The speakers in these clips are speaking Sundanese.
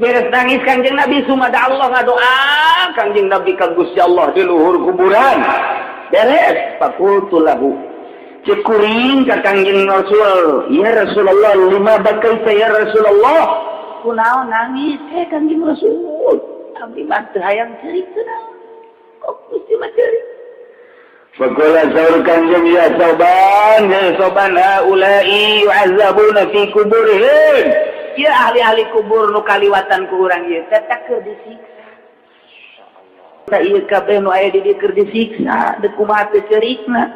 Beres nangis Kangjeng Nabi, sumada Allah, ngadoa Kangjeng Nabi ka Gusti Allah di luhur kuburan. Beres, faqultu lahu, cek kuring ka Kangjeng Rasul, "Ya Rasulullah, lima bakaita ya Rasulullah?" Kunaon nangis eh Kangjeng Rasul? Abdi mah teu hayang ceurik, kunaon kok Gusti mah ceurik? Faqala, saur Kangjeng, "Ya Tsauban, ya Tsauban, haula'i yu'azzabuna fi kuburihim." Ya, ahli-ahli kubur nu kaliwatan ku urang ieu teh keur disiksa. Tah, ieu kabeh nu aya di dieu keur disiksa, deuk kumaha teu ceurikna?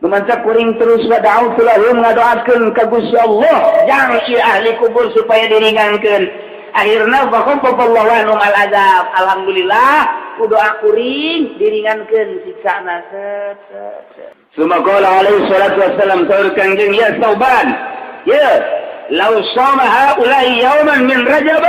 Numanca kuring terus wa da'autu lahum, ngadoakeun ka Gusti Allah jang ieu ahli kubur supaya diringankeun. Akhirna fa khaffafallahu anhum al azab. Alhamdulillah, ku doa kuring diringankeun siksana, set set set. Summa qala alaihi salatu wassalam, saur Kangjeng, "Ya Tsauban, ya law shama haula'i yawman min Rajab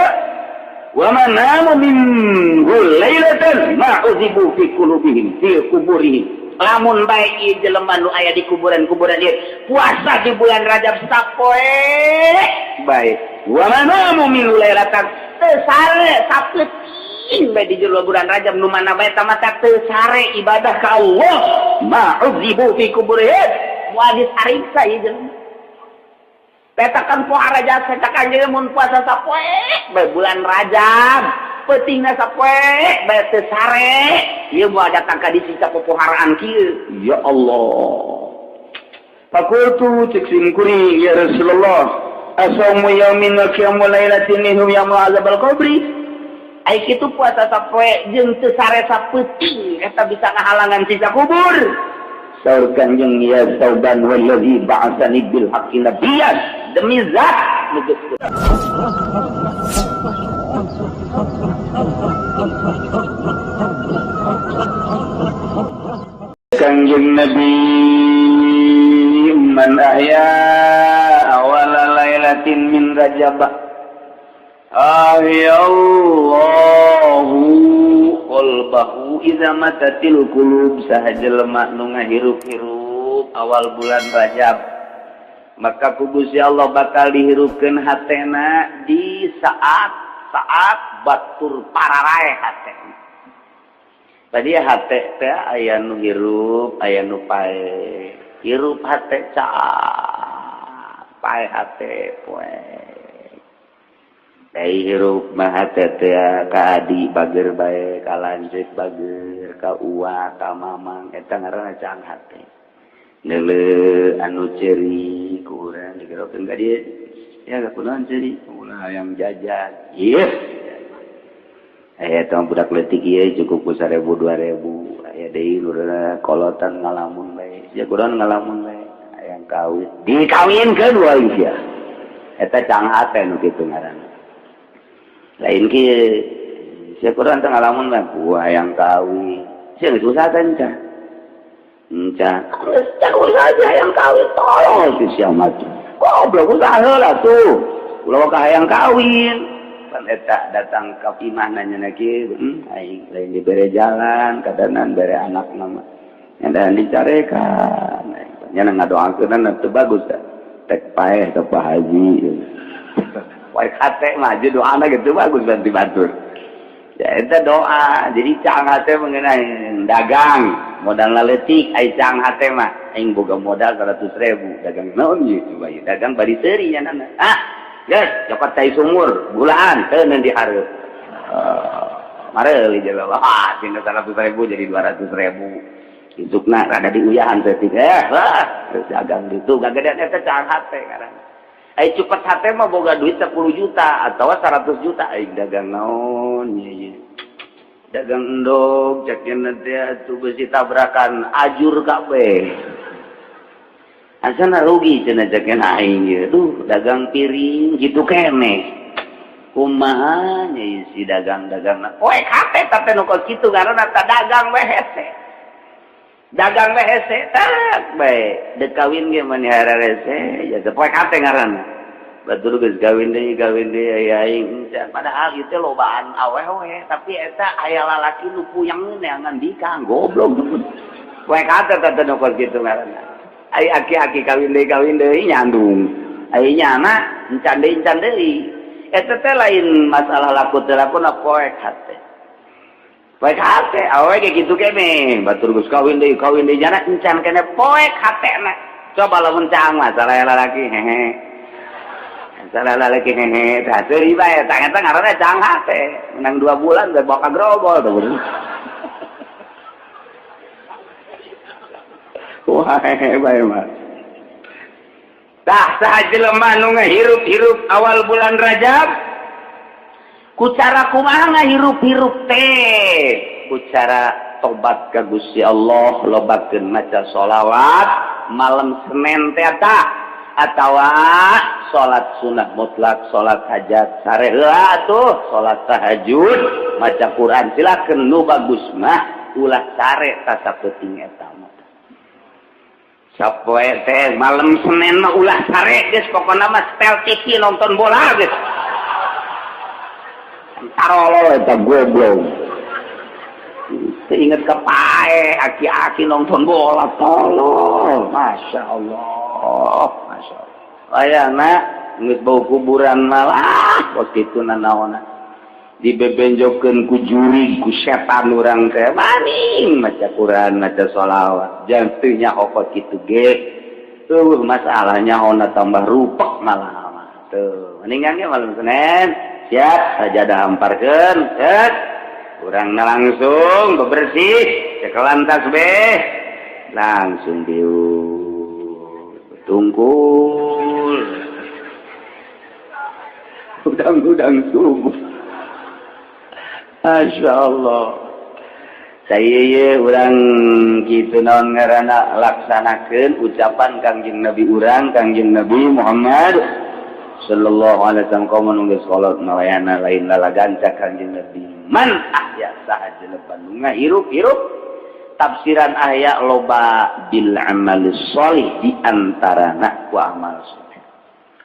wa ma namu minhu lailatan ma uzibu fi qulubihim fi kuburihim." Lamun bae ieu jelema nu aya di kuburan-kuburan ieu puasa di bulan Rajab sapoe bae, wa ma namu minhu lailatan, teu sare sapeuting bae di jero bulan Rajab, nu mana bae tamata teu sare ibadah ka Allah, ma uzibu fi kuburihim, moal disariksa ieu jelema. Petakan poa Rajab, cek Kanjeng, mun puasa sapoe bae bulan Rajab, peutingna sapoe bae teu sare, ieu moal datang ka disiksa popoharaan kieu. Ya Allah. Faqultu, cek sim kuring, "Ya Rasulullah, asaumu yaumin wa qiyamu lailatin minhum yamu azabal qabri?" Ai kitu puasa sapoe jeung teu sare sapeuting eta bisa ngahalangan siksa kubur? Saur Kanjeng, "Ya Tsauban, wallazi ba'atsani bil haqqi nabiyyan," demi zat nu geus Kangjeng Nabi, "Man ahya awala lailatin min Rajab ahyallahu qalbahu idza matatil qulub." Saha jelema nu ngahirup-hirup awal bulan Rajab, maka ku Gusti Allah bakal dihirupkeun hatena di saat saat batur pararae hatena. Tadi hate teh aya nu hirup, aya nu pae. Hirup hate caang, pae hate poe. Dai hirup mah hate teh ka adi bager bae, ka lanceuk bager, ka uwa, ka mamang, eta ngaranna caang hate. Neuleu anu ceuri ku urang digerokeun ka dieu. Ya kunaon ceuri? Ulah hayang jajan. Ieu aya tong budak leutik ieu cukup ku 1000 2000. Aya deui nu kolotan ngalamun bae. Ya kunaon ngalamun bae? Hayang kawin. Dikawinkeun wae sia. Eta caang hate nu kitu ngaranna. Lain kieu. Sia kunaon teh ngalamun bae? Ku hayang kawin. Sia geus usaha teh enca. Enca. Geus usaha hayang kawin, tolong si sia mah. Goblok, usaha heula tuh. Ulah ka hayang kawin. Pan eta datang ka imah nanya kieu, aing lain dibere jalan, kadanan bere anak nama. Dan dicarekan. Nya ngadoakeun teu bagus teh. Tek paeh teh Pak Haji. Wae hate mah doana gitu bagus bantu batur. Ya eta doa. Jadi caang hate mengenai dagang, modal leutik ai caang hate mah. Aing boga modal 100.000, dagang naon ieu coba ieu? Dagang bari seuri nya nana. Ah, geus cokot cai sumur, gulaan teu dihareup. Mareuli jelema. Ah, tina 100.000 jadi 200.000. Isukna rada diuyahan saeutik, eh wah, terus dagang ditu gagedean. Eta caang hate ngaranna. Ai cupet hate mah boga duit 10 juta atau 100 juta, aing dagang naon ieu? Dagang endog cek teh atuh, besi tabrakan ajur kabeh. Asana rugi cenah cek aing ieu. Duh, dagang piring kitu keneh. Kumaha nya isi dagang-dagang? Poek hate teh nu kos kitu ngaranna, ta dagang we hese. Dagang we hese tak bae. Dek kawin ge mani hararese ya teh, poek hate ngaranna. Batur geus kawin deui aya aing, padahal ieu teh lobaan awewe, tapi eta aya lalaki nu puyeng neangan dikang, goblok. Poek hate teh nu kos kitu ngaranna. Ai aki-aki kawin deui nyandung. Ai nyana encan deui, encan deui. Eta teh lain masalah laku teu laku na, poek hate. Poek hate, awewe ge kitu kene, batur geus kawin deui jana encan kene poek hatena. Coba lamun caang masalah lalaki hehe. Masalah lalaki hehe, tah seuri bae, tah eta ngaranna caang hate. Menang 2 bulan bae boka grobol tuh. Wah, hehe bae mah. Tah saha jelema nu ngahirup-hirup awal bulan Rajab ku cara kumaha ngahirup-hirup teh? Ku cara tobat ka Gusti Allah, lobakeun maca sholawat malam Senin teh tah, atawa salat sunah mutlak, salat hajat sare heula atuh, salat tahajud, maca Quran silakeun. Nu bagus mah ulah sare tah sapeuting eta mah. Sapoe teh malam Senin mah ulah sare geus, pokona mah setel TV nonton bola geus. Tarolol eta goblok. Teu inget ka pae aki-aki nonton bola tolol. Masya Allah, Masya Allah. Ayana geus bau kuburan malah waktu itu nanaona. Dibebenjokeun ku jurig ku setan urang teh maning maca Quran maca sholawat jangan teu nyaho kitu ge tuh masalahnya ona tambah rupek malah mah tuh. Mendingan ge malam Senin siap sajadah hamparkeun cet urangna langsung bebersih cekelan tasbih langsung diuk tungkul udang-udang subuh. Masya Allah. Saya urang gitu naon ngaranna laksanakeun ucapan Kangjeng Nabi urang, Kangjeng Nabi Muhammad sallallahu alaihi wasallam, kaum nu geus salat malayana lain lalaganca Kangjeng Nabi. Man ahya, saha jelema nu ngahirup-hirup, tafsiran ahya loba, bil amal sholih, di antarana ku amal soleh.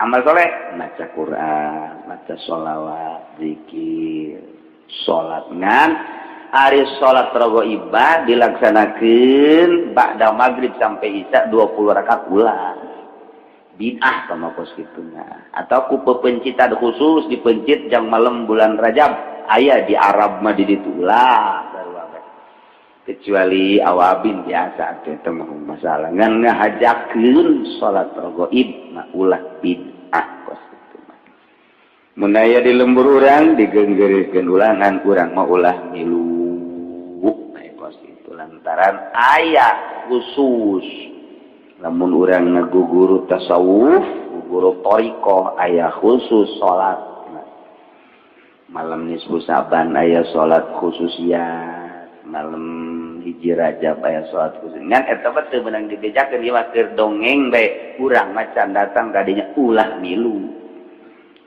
Amal soleh maca Quran, maca sholawat, zikir, salat. Ngan ari salat raghaibah dilaksanakeun ba'da maghrib sampai isya 20 rakaat ulah, bid'ah sama kos kituna. Atau ku pepencitan khusus dipencit jang malam bulan Rajab aya di Arab mah di ditu ulah, kecuali awabin biasa teh teu masalah. Ngan ngahajakeun salat raghaib mah ulah, bid'ah kos kitu mah. Mun aya di lembur urang digenggeurekeun ulangan, urang mah ulah milu kos itu lantaran aya khusus lamun urang ngaguguru tasawuf, guguru thariqah, aya khusus salat malam nisfu Saban, aya salat khusus ya malam 1 Rajab aya salat khusus. Ngan eta mah teu meunang dibejakeun, ieu mah keur dongeng bae. Urang mah can datang kadinya ulah milu,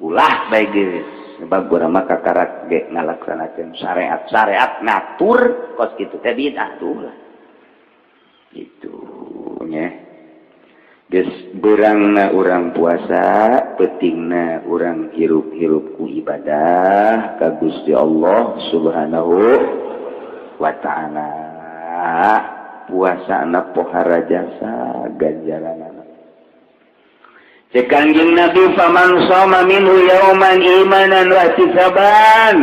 ulah bae geus, sebab urang mah kakarak ge ngalaksanakeun syariat. Syariat ngatur kos kitu teh bid'ah tuh lah itu nya. Geus beurangna urang puasa, peutingna urang hirup-hirup ku ibadah ka Gusti Allah Subhanahu wa ta'ala. Puasana pohara jasa ganjaranana. Cek Kangjeng Nabi, faman shoma minhu yauman imanan wa ihtisaban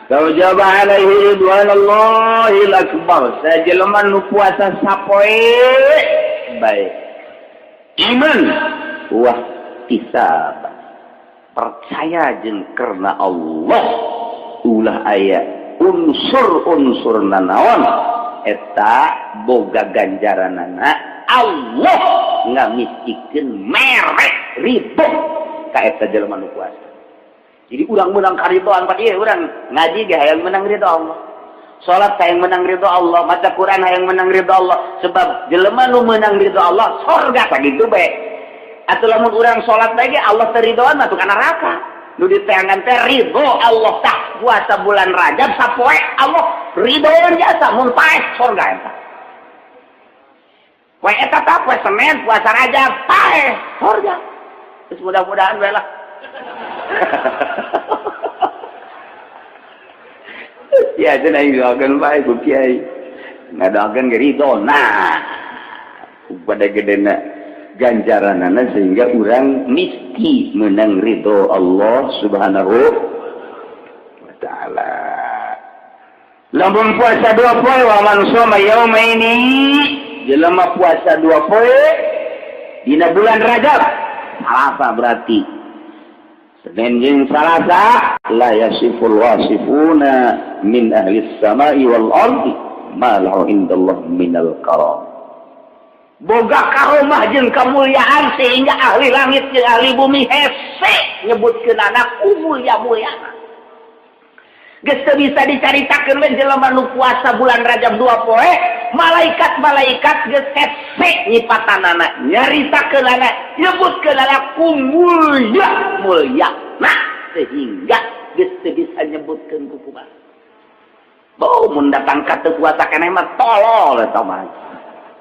Taujaba alaihi ridwanallahil akbar. Sajelema nu puasa sapoe bae iman wah ihtisab, percaya jeung karena Allah, ulah aya unsur-unsur nanaon, eta boga ganjaranana Allah ngamistikeun merek ridho ka eta jelema nu puasa. Jadi urang menang karidoan pa ieu urang ngaji ge hayang menang ridho Allah, salat hayang menang ridho Allah, maca Quran hayang menang ridho Allah, sebab jelema nu menang ridho Allah sorga sakitu bae. Atuh lamun urang salat bae ge Allah teu ridhoan mah ka neraka. Nu diteangan teh ridho Allah. Tah puasa bulan Rajab sapoe Allah ridhoan jasa, mun paeh sorga eta. Poe eta tah poe Senin puasa Rajab paeh sorga. Terus mudah-mudahan bae lah. Ya cenah aing doakeun bae ku kiai. Ngadoakeun ge ridho. Nah, pada gedena Ganjaranana sehingga urang misti menang ridho Allah Subhanahu wa Ta'ala. Lamun puasa 2 poe, wa man shoma yaumaini, jelema puasa 2 poe dina bulan Rajab, Salasa, berarti Senin jeung Salasa, la yasiful wasifuna min ahli samai wal ardi ma lahu indallah minal karam. Boga karomah jeung kemuliaan sehingga ahli langit jeung ahli bumi hese nyebutkeun anak mulia-muliana. Geus teu bisa dicaritakeun we. Jelema nu puasa bulan Rajab 2 poe, malaikat-malaikat geus hese nyipatanana, nyaritakeun anak, nyebutkeun anak ku mulia mulia. Nah, sehingga geus teu bisa nyebutkeun ku kumaha. Bau mun datang ka teu puasa keneh mah tolol eta mah.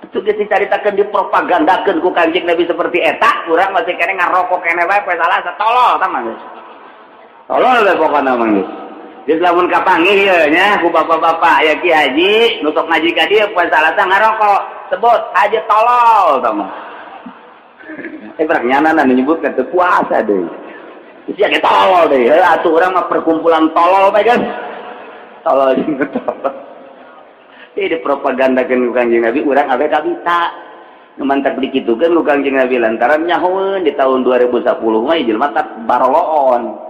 Itu geus dicaritakeun, dipropagandakeun ku Kanjeng Nabi seperti eta, urang masih keneh ngarokok keneh wae poe Salasa, tolol eta mah geus. Tolol we pokona mah geus. Geus lamun kapanggih ieu nya ku bapak-bapak ya, Ki Haji nu sok ngaji ka dieu poe Salasa ngarokok, sebut haji tolol eta mah. Eh, berak nyana nyebutkeun teu puasa deui. Sia ge tolol deui. Heuh atuh, urang mah perkumpulan tolol bae kan. Tolol jeung tolol. Ini dipropagandakeun ku Kanjeng Nabi, urang abe kabita. Nu mantak dikitukeun ku Kanjeng Nabi lantaran nyahoeun di tahun 2010 mah jelema tak baroloon.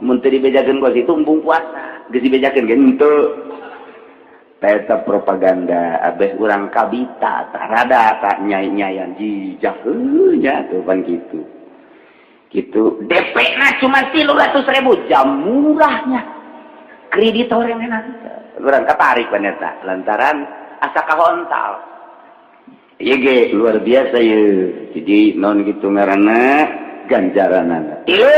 Mun teu dibejakeun ku situ embung puasa. Geus dibejakeun ge henteu. Eta propaganda abeh urang kabita tah rada tak nyai-nyayan jijak nya tuh pan kitu. Gitu. DP na cuma 300 ribu, jam murahnya. Kreditor yang enak. Urang katarik pan eta lantaran asa kahontal. Ieu ge luar biasa ye. Jadi non gitu ngaranna ganjaranana. Tilu,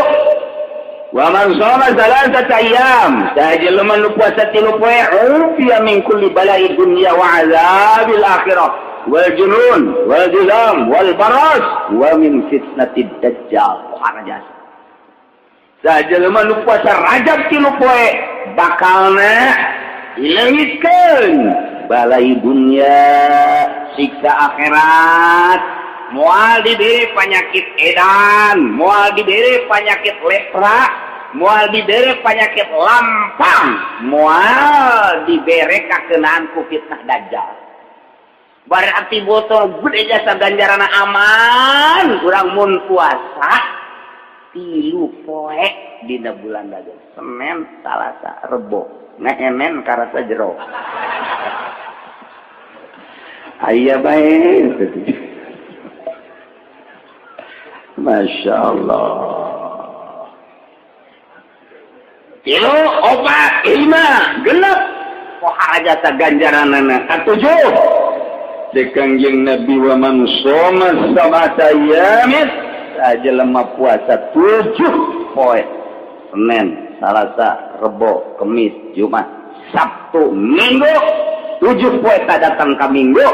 wa man shoma salasata ayyam, saha jelema nu puasa 3 poe, ufiya min kulli bala'i dunya wa azabil akhirah wal junun wal juzam wal baras wa min fitnatid dajjal. Jasa saha jelema nu puasa Rajab 3 poe, bakalna dileungitkeun balai dunya, siksa akhirat, moal diberi penyakit edan, moal diberi penyakit lepra, moal diberi penyakit lampang, moal diberi kakenaan ku fitnah dajjal. Berarti botol gede jasa ganjaran, aman kurang mun puasa 3 poe dina bulan Rajab, Senin, Salasa, Rebo. Ngehenen karasa jero aya bae. Masya Allah. Tilu, opat, lima, genep, pohara jasa ganjaranana. Katujuh, cek Kangjeng Nabi, wa man shoma sab'ata ayyamin, jelema puasa 7 poe, Senin, Salasa, Rebo, Kemis, Jumat, Sabtu, Minggu, 7 poe tak datang ke Minggu,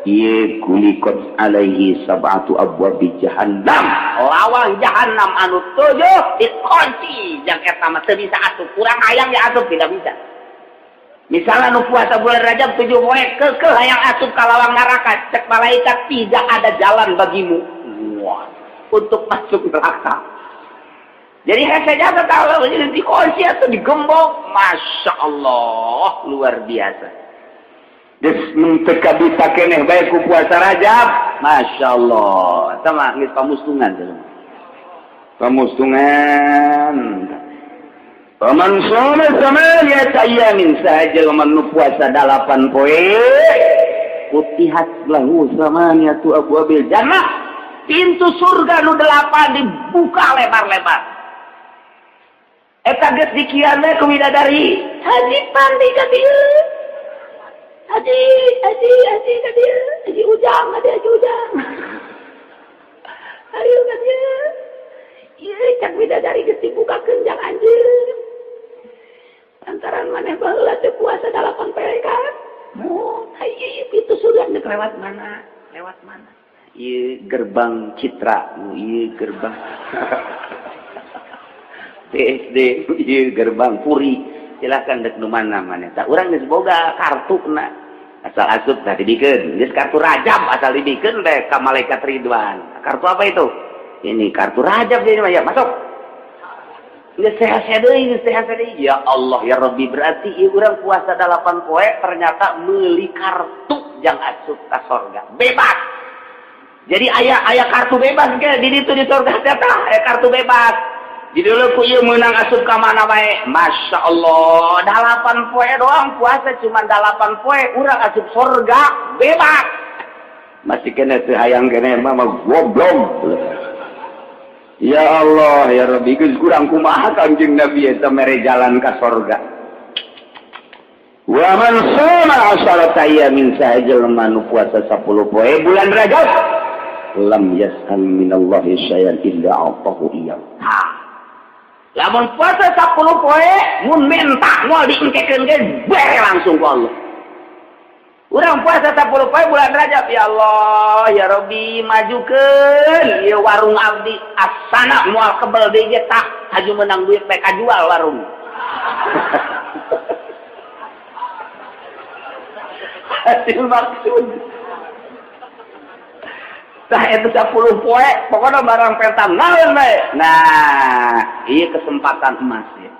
ieu guliqat alaihi sab'atu abwabi jahannam, lawang jahannam anu tujuh dikunci. Jang eta mah teu bisa asup. Kurang hayang ya asup tidak bisa. Misalnya nu puasa bulan Rajab 7 poe kekeh hayang asup ka lawang neraka, cek malaikat, "Tidak ada jalan bagimu." Wah, untuk masuk neraka. Jadi hese jasa tahu jadi dikunci atau digembok. Masya Allah, luar biasa. Geus teu kabita keneh bae ku puasa Rajab. Masya Allah. Eta mah geus pamustungan jelema. Pamustungan. Faman shoma samaniyata ayyamin, saha jelema nu puasa 8 poe, futihat lahu samaniyatu abwabil jannah, pintu surga nu delapan dibuka lebar-lebar. Eta geus dikian we ku bidadari. Haji Pandi ka dieu. Haji, Haji, Haji ka dieu. Haji Ujang, Haji, Haji Ujang. Ayo ka dieu. Ieu cak bidadari geus dibukakeun jang anjeun. Lantaran maneh baheula teh puasa 8 poe kan. Oh, ieu pintu surga nek lewat mana? Lewat mana? Ieu gerbang Citra, ieu gerbang PSD, ieu gerbang Puri. Silakan dek nu mana mana. Tak urang geus boga kartu na. Asal asup tah dibikeun. Geus kartu Rajab asal dibikeun bae ka malaikat Ridwan. Kartu apa itu? Ini kartu Rajab ini mah ya, masuk. Geus sehat deui, geus sehat deui. Ya Allah ya Rabbi, berarti ieu urang puasa 8 poe ternyata meuli kartu jang asup ka sorga. Bebas. Jadi aya aya kartu bebas ke di ditu di sorga teh, aya kartu bebas. Di dulu ku ieu meunang asup ka mana bae. Masya Allah, 8 poe doang puasa, cuma 8 poe urang asup sorga bebas. Masih kena teu hayang kene mah goblok. Ya Allah ya Rabbi, geus kurang kumaha Kangjeng Nabi eta mere jalan ka sorga. Wa man shoma asharata ayyamin, saha jelema nu puasa 10 poe bulan Rajab, lam yas'al minallahi syai'an illa a'tahu iyyahu. Ha. Lamun puasa 10 poe mun minta moal diengkekeun ge, bere langsung ku Allah. Urang puasa 10 poe bulan Rajab, ya Allah ya Rabbi, majukeun ieu warung abdi, asana moal kebel deui ge tah, haju menang duit bae kajual warung. Hasil maksud. Tah itu 10 poe pokoknya barang peta naon bae. Nah, ieu kesempatan emas ya.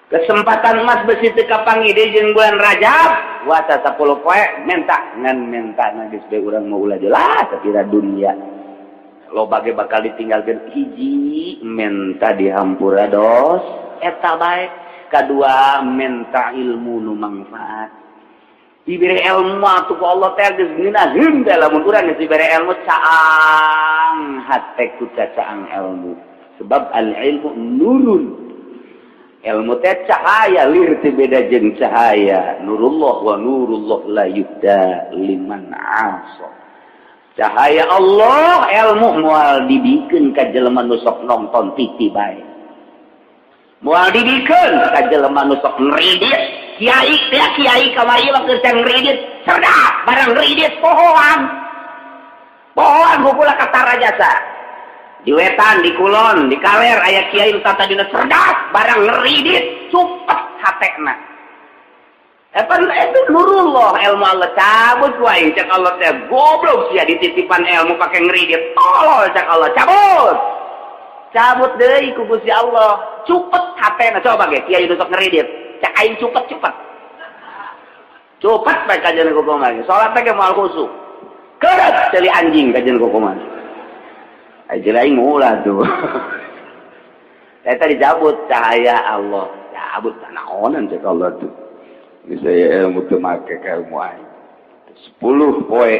Kesempatan emas besi teu kapanggih deui jeung bulan Rajab, puasa 10 poe minta ngan minta geus bae urang mau ulah jelas sakira dunia. Loba ge bakal ditinggalkeun. Hiji, minta dihampura dos eta bae. Kadua, minta ilmu nu mangfaat. Diberi ilmu atuh ku Allah teh geus ngeunaheun teh, lamun urang geus diberi ilmu caang hate ku cacaang ilmu, sebab al ilmu nurun, ilmu teh cahaya, lir teh beda jeung cahaya nurullah, wa nurullah la yuhda liman asa. Cahaya Allah ilmu moal dibikeun ka jelema nu sok nonton TV bae, moal dibikeun ka jelema nu sok ngridit. Kiai teh, kiai kamari mah keur ngridit cerdas, barang ngridit pohoan pohoan hukula kata jasa. Di wetan, di kulon, di kaler aya kiai nu tadina cerdas, barang ngridit cupet hatena. Epan itu nurullah, ilmu Allah cabut wae. Cek Allah teh, goblok sia, dititipan ilmu pakai ngridit, tolol. Cek Allah cabut, cabut deui ku Gusti Allah, cupet hatena. Coba ge kiai nu sok ngridit, cek aing cupet, cupet cupet bae kajian kukuman. Salat teh moal khusyuk, keret ceuli anjing kajian kukuman. Ai ceuli aing ulah tuh eta dicabut cahaya Allah, cabut naonan cek Allah tuh. Misalnya ilmu teu make ka ilmu aing. 10 poe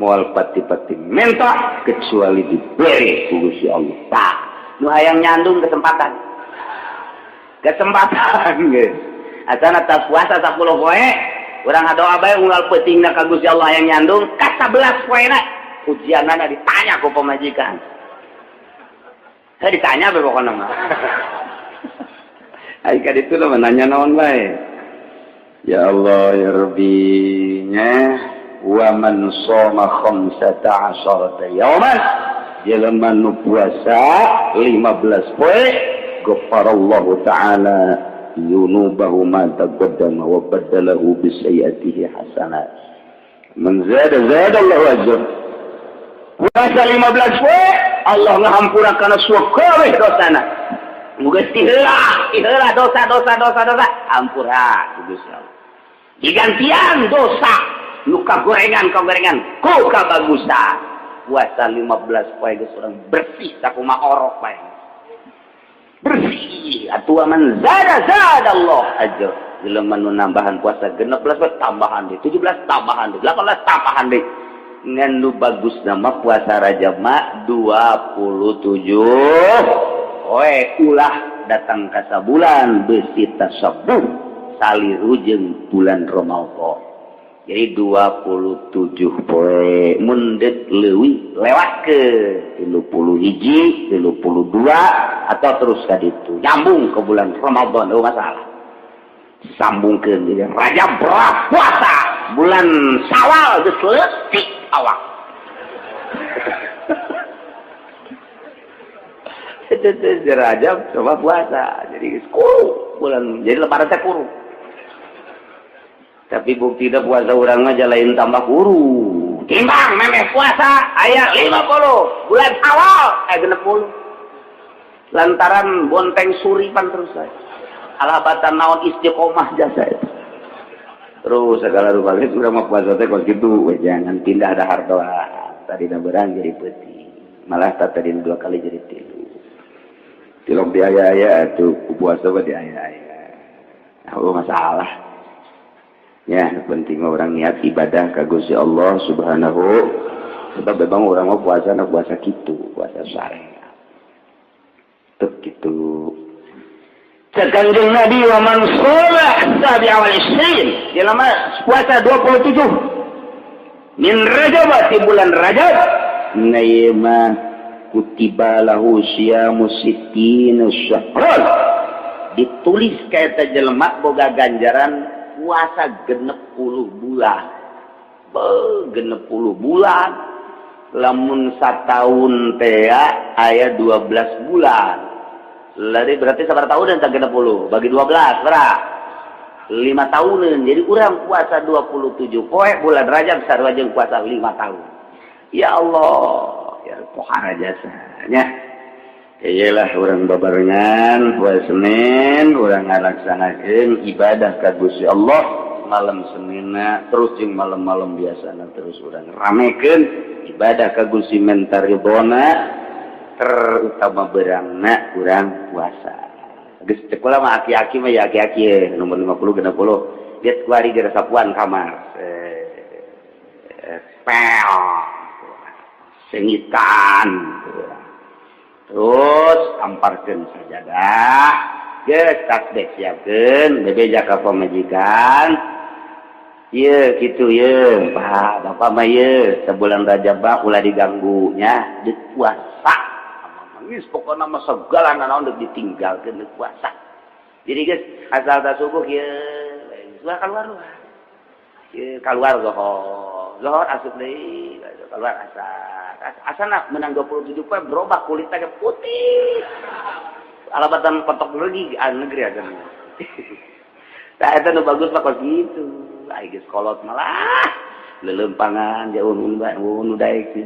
moal pati-pati minta kecuali diberi ku Gusti Allah. Tah, nu hayang nyandung, kesempatan kesempatan geus. Asana tas puasa 10 poe, urang ngadoa bae unggal peutingna ka Gusti Allah yang nyandung. Ka 11 poena ujianana ditanya ku pamajikan. Saya ditanya bae pokona mah. Ai ka ditu mah nanya naon bae. Ya Allah ya Rabbi nya. Wa man shoma khamsata asharata yauman, jelema nu puasa 15 poe, ghafarallahu ta'ala dzunubahu ma taqaddama wa baddalahu bi sayyi'atihi hasanat. Man zada zada Allahu ajr. Puasa 15 poe Allah ngahampura kana sakabeh dosana. Geus tiheula tiheula dosa dosa dosa dosa hampura ku Gusti Allah, digantian dosa nu kagorengan kagorengan ku kabagusan. Puasa 15 poe geus urang bersih sakumaha orok bae bersih atuh. Man zada zada Allah ajr. Jelema nu nambahan puasa 16 poe, tambahan deui 17, tambahan deui 18, tambahan deui. Ngan nu bagus nama puasa Rajab mah 27 poe, ulah datang ka sabulan besi tasabbuh saliru jeung bulan Ramadan. Jadi 27 poe, mun deuk leuwih lewat ke 31, 32, atau terus ka ditu nyambung ke bulan Ramadan, oh masalah sambungkeun. Jadi Rajab berat puasa, bulan Syawal geus leutik awak. Itu Rajab coba puasa jadi geus kuru bulan, jadi lebaran teh kuru. Tapi bukti puasa urang mah lain tambah kuru. Timbang memeh puasa aya 50 bulan awal aya 60. Lantaran bonteng suripan terus saya. Alabatan naon istiqomah jasa itu. Terus segala rupa geus urang mah puasa teh kos kitu, we jangan pindah dahar doa. Tadi berang jadi peuting. Malah tadi dua kali jadi tilu. Tilok di aya-aya atuh puasa mah di aya-aya. Nah, masalah. Ya, penting orang niat ibadah ka Gusti Allah Subhanahu. Sebab memang orang mau puasa nak puasa gitu, puasa syariat. Tuh gitu. Cek Kanjeng Nabi wa man shoma sabi'a wal isrin. Dia lama puasa 27 min Rajab di bulan Rajab. Na ieu mah kutiba lahu siyamu sittina syahran. Ditulis ka eta jelema boga ganjaran puasa 60 bulan. Be, 60 bulan. Lamun satahun teh aya 12 bulan. Lari berarti sabar tahun dan 60 bagi 12 berapa? 5 tahunan. Jadi urang puasa 27 poe bulan Rajab sarua jeung puasa 5 tahun. Ya Allah, ya pohara jasanya. Iyalah urang babarengan poe Senin urang ngalaksanakeun ibadah ka Gusti Allah malam Seninna terus jeung malam-malam biasana terus urang ramekeun ibadah ka Gusti menta ridona terutama berangna urang puasa. Geus cek kula mah aki-aki mah ya aki-aki nomor 50 60 lihat kuari geura sapuan kamar. Pel sengitan terus amparkeun sajadah geus tasbih siapkeun bebeja ka pamajikan ieu kitu ye Pak bapak mah ye sebulan Rajab mah ulah diganggu nya deuk puasa geus pokona mah segala naon deuk ditinggalkeun deuk puasa. Jadi geus asal ta subuh ieu ulah keluar luar ieu keluar zohor zohor asup deui keluar asar asana menang 27 poe berubah kulitnya putih alabatan petok lagi negeri aja. Nah eta nu bagus mah kos kitu. Ai geus kolot malah lelempangan jauh nu daek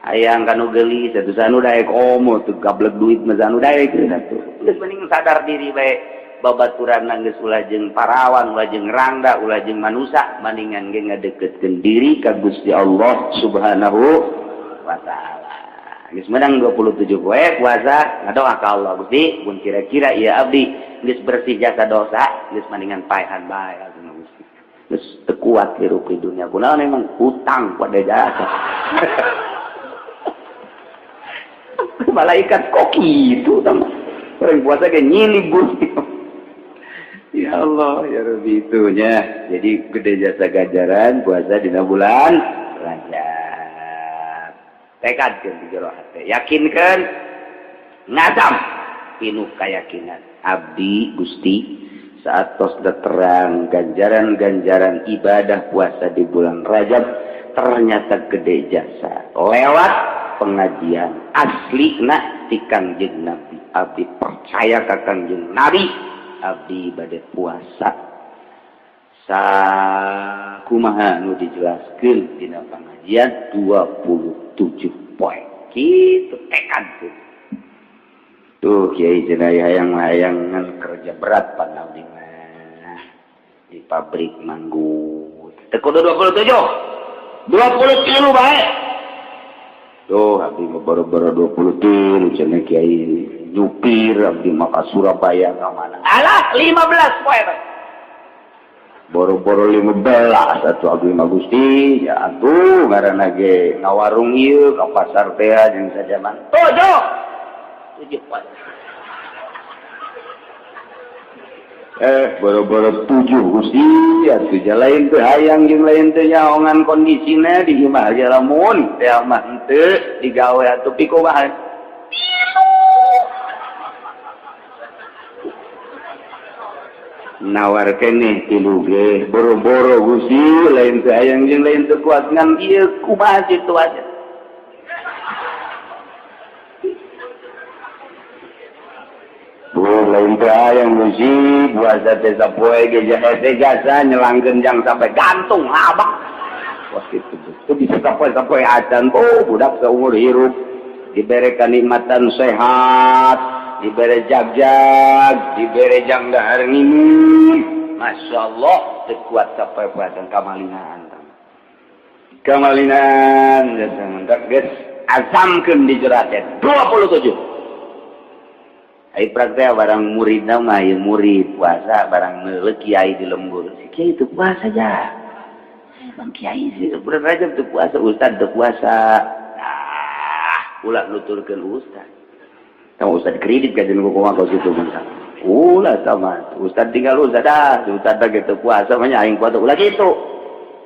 hayang kanu geulis atuh sanu daek komo tuh gablek duit mah sanu daek atuh. Geus mending sadar diri bae babaturan geus ulah jeung parawan ulah jeung rangda ulah jeung manusa mendingan ge ngadeukeutkeun diri ka Gusti Allah Subhanahu wa ta'ala. Geus menang 27 poe puasa ngadoa ka Allah Gusti mun kira-kira ieu abdi geus bersih jasa dosa geus mendingan paehan bae atuh Gusti. Geus teu kuat hirup di dunia kunaon emang hutang pada jasa. Malaikat kok kitu tah orang puasa ge nyilib Gusti. Ya Allah ya Rabbi itunya. Jadi gede jasa ganjaran puasa dina bulan Rajab. Tekadkeun di jero hate, yakinkeun ngazam pinuh keyakinan abdi Gusti saat tos terang ganjaran-ganjaran ibadah puasa di bulan Rajab ternyata gede jasa lewat pengajian asli na ti Kangjeng Nabi. Abdi percaya ka Kangjeng Nabi, abdi bade puasa sakumaha nu dijelaskeun dina pengajian 27 poe kitu tekad tuh. Tuh kiai cenah hayang-hayangan kerja berat pan abdi mah di pabrik manggut teu kudu 27 20 kilo bae. Tuh abdi mah boro-boro 20 cenah kiai nyupir abdi mah ka Surabaya ka mana alah 15 poe bae boro-boro 15 atuh abdi mah Gusti ya atuh ngaranna ge ngawarung ieu ka pasar teh jeung sajaman 7 7 poe. Boro-boro 7 Gusti atuh lain teu hayang jeung lain teu nyaongan kondisina di imah ge lamun teh mah henteu digawe atuh pikumaha nawar keneh tilu ge boro-boro Gusti lain teu hayang jeung lain teu kuat ngan ieu kumaha situasi. Bu lain teu hayang hayang musi puasa teh sapoe ge hese jasa nyelangkeun jang sampai gantung abak. Wah kitu teu bisa sapoe-sapoe acan. Oh budak seumur hirup dibere kanikmatan sehat, dibere jagjag, dibere jang dahar nginum. Masya Allah, teu kuat sapoe-poe acan kamalinaan. Kamalinaan geus azamkeun di jerat 27. Ai praktek barang murid mah ieu murid puasa barang meuleuh kiai di lembur. Si kiai teu puasa ja. Bang kiai sih bulan Rajab teu puasa, ustad teu puasa. Ah, ulah nuturkeun ustad. Kamu ustad kredit kajian kumaha kau situ mah. Ulah sama ustad tinggal ustad dah, ustad dah gitu puasa mah aing puasa ulah gitu.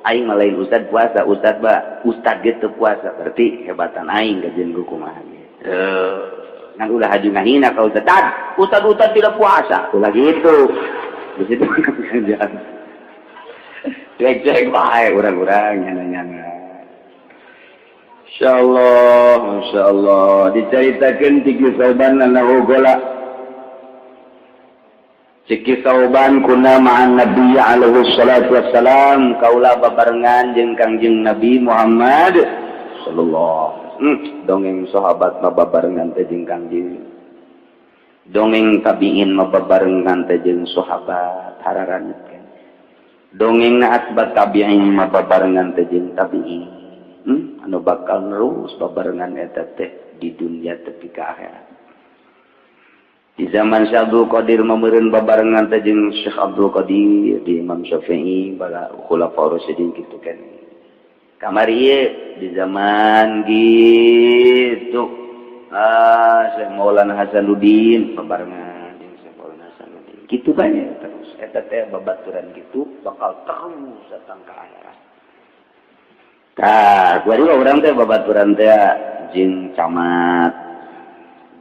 Aing mah lain ustad puasa, ustad ba ustad gitu puasa berarti hebatan aing kajian kumaha gitu. Ngan ulah haju ngahina ka ustad. Ustad ustad tidak puasa. Ulah gitu. Di situ jangan. Cuek-cuek bae urang-urang nyana-nyana. Insyaallah, masyaallah diceritakeun ti Sauban annahu gola. Ciki Sauban kunna ma'an Nabi alaihi salatu wassalam, kaula babarengan jeung Kangjeng Nabi Muhammad sallallahu dongeng sahabat mah babarengan teh jeung Kangjeng, dongeng tabiin mah babarengan teh jeung sahabat hararanit kan, dongeng na atba tabiin mah babarengan teh jeung tabiin, anu bakal nerus babarengan eta teh di dunia tepi ka akhirat. Di zaman Syekh Abdul Qadir mameureun babarengan teh jeung Syekh Abdul Qadir, di Imam Syafi'i, bala khulafaur rasyidin kitu kan. Kamari ieu di zaman gitu Syekh Maulana Hasanuddin babarengan jeung Syekh Maulana Hasanuddin kitu banyak terus eta teh babaturan gitu bakal terus datang ke akhirat. Tah, kuari urang teh babaturan teh jeung camat,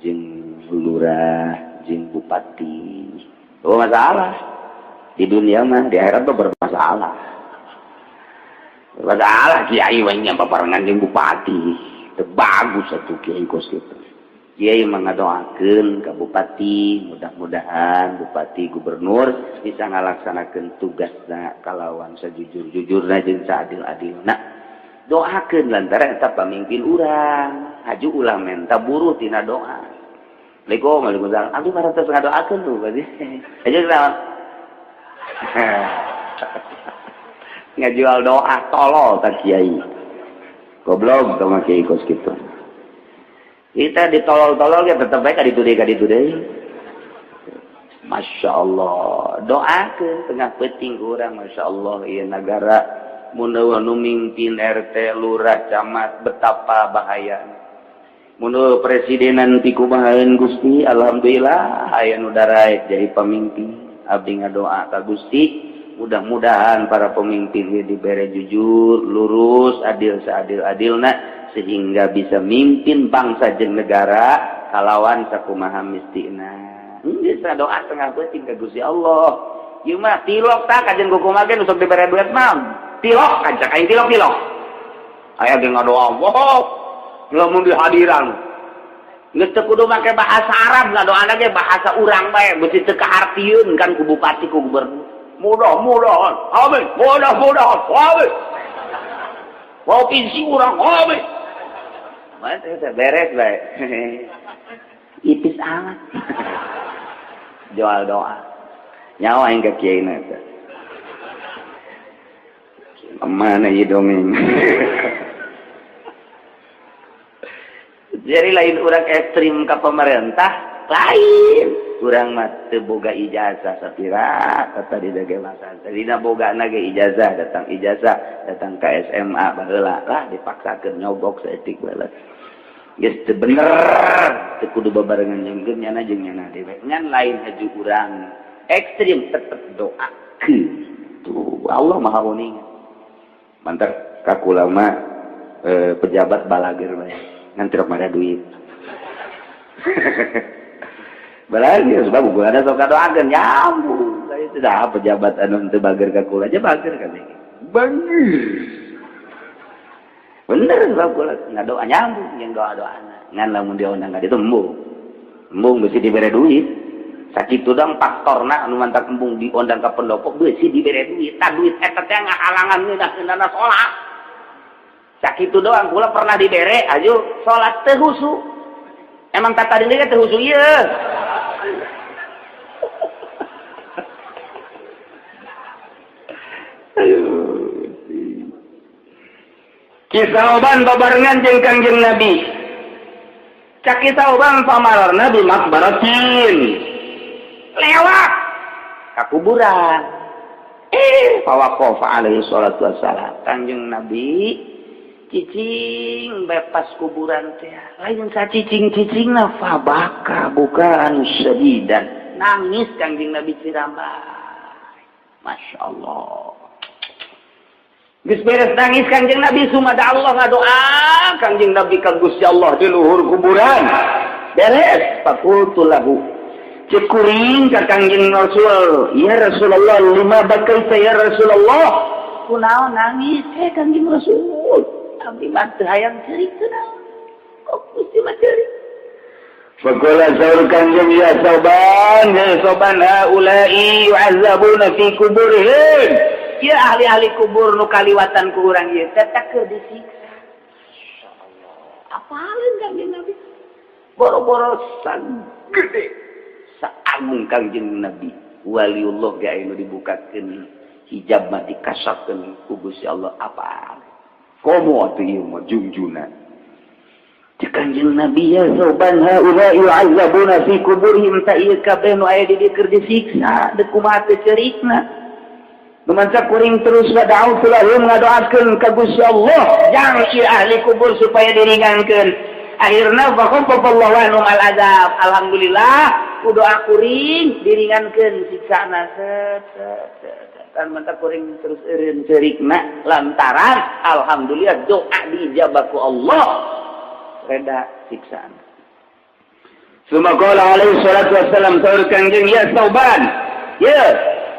jeung lurah, jeung bupati. Oh masalah. Di dunia mah, di akhirat tuh bermasalah. Bermasalah kiai we nya babarengan jeung bupati. Teu bagus atuh kiai kos kitu. Kiai mah ngadoakeun ka bupati, mudah-mudahan bupati gubernur bisa ngalaksanakeun tugasna kalawan sajujur-jujurna jeung saadil-adilna. Doakeun lantaran eta pamimpin urang. Haju ulah menta buruh tina doa. Assalamualaikum, waalaikumsalam. Abdi mah terus ngadoakeun tuh berarti. Aja naon? Ngajual doa tolol tak kiai. Goblok sama kiai kos kitu. Kita ditolol-tolol ya tetep bae ka ditu deui ka ditu deui. Masya Allah, doakeun tengah peuting urang, Masya Allah, ieu nagara mun nu mimpin RT, lurah, camat betapa bahaya. Mun presidenan pikumahaeun Gusti, alhamdulillah aya nu daraek jadi pamimpin. Abdi ngadoa ka Gusti, mudah-mudahan para pemimpin ieu dibere jujur, lurus, adil seadil-adilna sehingga bisa mimpin bangsa jeung negara kalawan sakumaha mistina. Geus doa tengah peuting ka Gusti Allah. Ieu mah tilok tah kajen kumaha ge nu sok dibere duit mah. Tilok kancak aing tilok-tilok. Aya ge ngadoa, wow, lamun di hadiran. Geus teu kudu make bahasa Arab ngadoana ge bahasa urang bae, beusi teu kahartieun kan ku bupati ku gubernur. Mudah-mudahan, amin, mudah-mudahan, amin. Provinsi urang, amin. Mana teh beres bae. Ipis amat. Jual doa. Nyawa aing ka kiai na eta. Mana ieu dongeng? Jadi lain urang ekstrim ke pemerintah, lain. Urang mah teu boga ijazah sapira tadi dage masa. Tadina boga ge ijazah, datang ke SMA baheula lah dipaksakeun nyogok saeutik baheula. Geus teu bener, teu kudu babarengan jeung nyana jeung nyana dewe. Ngan lain haju urang ekstrim tetep doakeun. Tuh Allah Maha Uninga. Mantar kakula mah pejabat balager bae. Ngan teu mara duit. Balager sebab gua ada sok doakeun nyambung. Itu dah pejabat anu teu bager ka kula aja bager kan. Bager. Bener sebab kula ngadoa nyambung jeung doa-doana. Ngan lamun dia undang ka ditu embung. Embung mesti dibere duit. Sakitu dong faktorna anu mantak embung diondang ka pendopo, beusi dibere duit. Tah, duit eta teh ngahalangan ngeunah-ngeunahna salat. Sakitu doang. Kula pernah dibere, aju salat teu husu. Emang tata diri teu husu ieu. Aduh. Kisah Oban babarengan jeung Kangjeng Nabi. Cak kisah Oban pamararna di makbaratin. Lewat ka kuburan. Fawaqafa alaihi salatu wassalam. Kangjeng Nabi cicing bebas kuburan teh. Lain sacicing-cicingna, fabaka bukaan syadidan. Nangis Kangjeng Nabi cirambay. Masya Allah. Geus beres nangis Kangjeng Nabi, sumada Allah, ngadoa Kangjeng Nabi ka Gusti Allah di luhur kuburan. Beres, faqultu lahu. Cek kuring ka Kangjeng Rasul, "Ya Rasulullah, lima bakaita ya Rasulullah?" Kunaon nangis eh Kangjeng Rasul? Abdi mah teu hayang ceurik, kunaon? Kok Gusti mah ceurik? Faqala, saur Kangjeng, "Ya Sauban, ya Sauban, haula'i yu'azzabuna fi kuburihim." Ya, ahli-ahli kubur nu kaliwatan ku urang ieu teh keur disiksa. Masyaallah. Apaleun Kangjeng Nabi? Boro-boro sagede saangung Kangjeng Nabi. Waliullah ge aya nu dibukakeun hijab mah, dikasapkeun ku Gusti Allah, apa? Komo atuh ieu mah jungjunan. Cek Kangjeng Nabi, "Ya Sauban, haula yu'azzabuna fi kuburihim." Ta ieu kabeh nu aya di dieu keur disiksa, deuk kumaha teh cerikna? Lumanca kuring terus wada'u lahum, ngadoakeun ka Gusti Allah jang ieu ahli kubur supaya diringankeun. Akhirna fakhafafallahu anhum al azab. Alhamdulillah, ku doa kuring diringankeun siksana, set set set. Kan manta kuring terus eureun cerikna lantaran alhamdulillah doa diijabah ku Allah, reda siksaan. Suma qala alaihi salatu wassalam, saur Kangjeng, "Ya Sauban, ya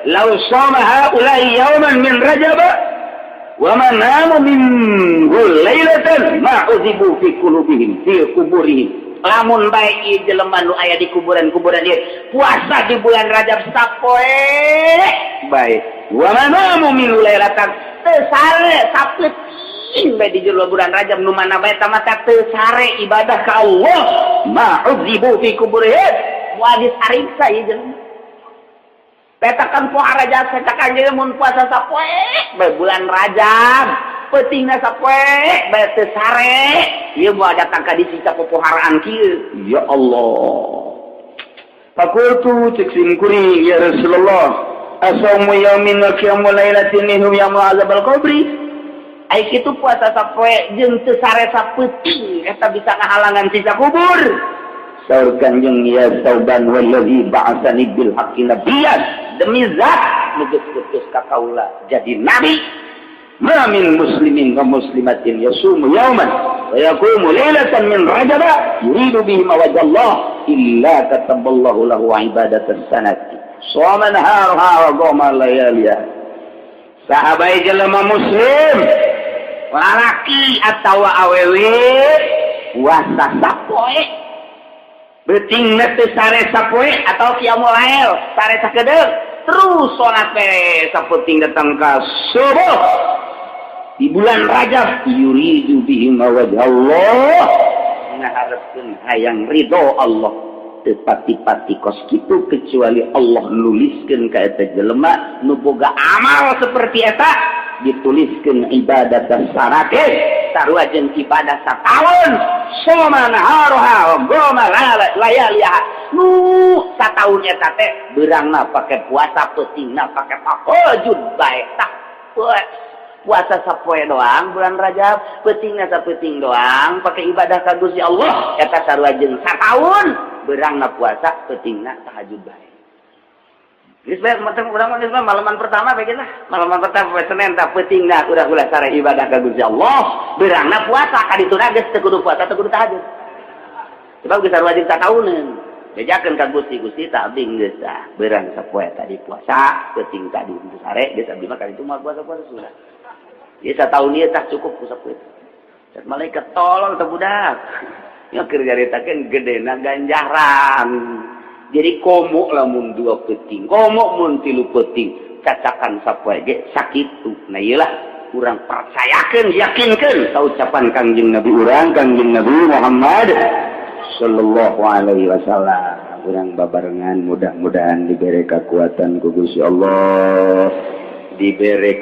law shama haula'i yawman min Rajab wa ma namu minhu lailatan ma uzibu fi qulubihim fi kuburihim." Lamun bae ieu jelema nu aya di kuburan-kuburan ieu puasa di bulan Rajab sapoe bae, wa ma namu minhu lailatan, teu sare sapeuting bae di jero bulan Rajab, nu mana bae tamata teu sare ibadah ka Allah, ma uzibu fi kuburihim, moal disariksa ieu jelema. Petakan puasa Rajab, petakan jeung mun puasa sapoe bae bulan Rajab, peutingna sapoe bae teu sare, ieu moal datang ka disiksa popoharaan kieu. Ya Allah. Fakultu, cek sim kuring, "Ya Rasulullah, asaumu yaumin wa qiyamu lailatin minhum yamna'u azabal qabri?" Ai kitu puasa sapoe jeung teu sare sapeuting eta bisa ngahalangan siksa kubur? Saur Kanjeng, "Ya Sauban, wallazi ba'atsani bil haqqi nabiyyan," demi zat nu geus putus ka kaula jadi nabi, ma min muslimin wa muslimatin yasumu yauman wa yaqumu lailatan min Rajab yuridu bihi wajha Allah illa kataballahu lahu ibadatan sanati shoma naharuha wa qama layaliha. Sahabat, jelema muslim lalaki atawa awewe puasa sapoe, beuting teu sare sapoe atau qiyamul lail sare sakedeung, terus salat we sapeuting datang ka subuh di bulan Rajab, yuridu bihi wajha Allah, ngaharepkeun hayang ridho Allah, teu pati-pati kos kitu kecuali Allah nuliskeun ka eta jelema nu boga amal seperti eta, dituliskeun ibadah sanatin, sarua jeung ibadah sataun, soma naharoha wa qama layaliha. Nu sataun eta teh beurangna pake puasa, peutingna pake tahajud bae. Tah, puasa sapoe doang bulan Rajab, peutingna sapeuting doang pake ibadah ka Gusti Allah, eta sarua jeung sataun beurangna puasa, peutingna tahajud bae. Geus bae macam urang mah, geus malaman pertama bae lah. Malaman pertama poe Senin, tah, peutingna urang ulah sare ibadah ka Gusti Allah, beurangna puasa ka dituna geus teu kudu puasa, teu kudu tahajud. Sebab geus sarua jeung satauneun. Bejakeun ka Gusti, "Gusti, tak abdi geus tah beurang sapoe tadi puasa, peuting tadi teu sare, geus abdi mah kali itu moal puasa-puasa sudah. Ieu sataun ieu tah cukup ku sapoe." Cek malaikat, "Tolong teh budak." Ya keur nyaritakeun gedena ganjaran. Jadi komo lamun 2 peuting, komo mun 3 peuting, cacakan sapoe ge sakitu. Nah, iyalah kurang percayakan, yakinkan ka ucapan Kangjeng Nabi urang, Kangjeng Nabi Muhammad sallallahu alaihi wasallam. Urang babarengan mudah-mudahan diberi kekuatan ku Gusti Allah, diberi.